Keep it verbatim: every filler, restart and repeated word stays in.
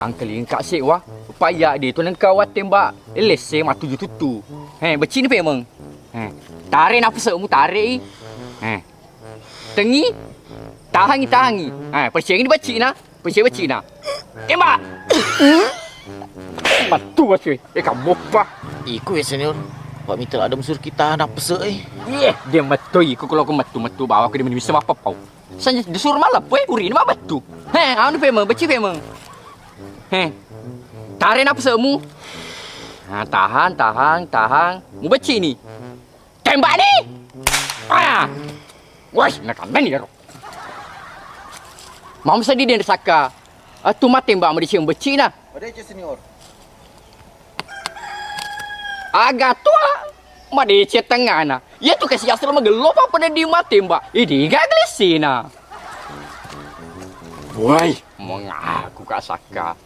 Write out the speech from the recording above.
Angkeling ka sewa, paya de tu nengka wattembak lesse matuju tuttu. He, becini pemeng. He, tare napese'mu tare i. He. Tengi, tahangi, tahangi. He, persengi becina, persengi becina. Tembak. Matu bos we. Eh, kaboppa. Iku ya senior. Pak Mitra ada mesur kita napese eh. Iya, dia metu iku kalau aku metu metu bawa ke di mini bisa apa pau. Sanja disuruh maleppu e, urine mabettu. He, anu pemeng, becci pemeng. He. Tare napese'mu. Nah, tahan, tahan, tahan. Mu becci ni. Tembak ni. Ah. Woi, nakanna ni ero. Mau sedih dia sakka. Atu matembak mau dicium becci na. Madeceng senior. Aga tua madeceng tengana. Iya tu kasi asal magello apa pada di matembak. Idi gaglesina. Woi, mengaku kak sakka.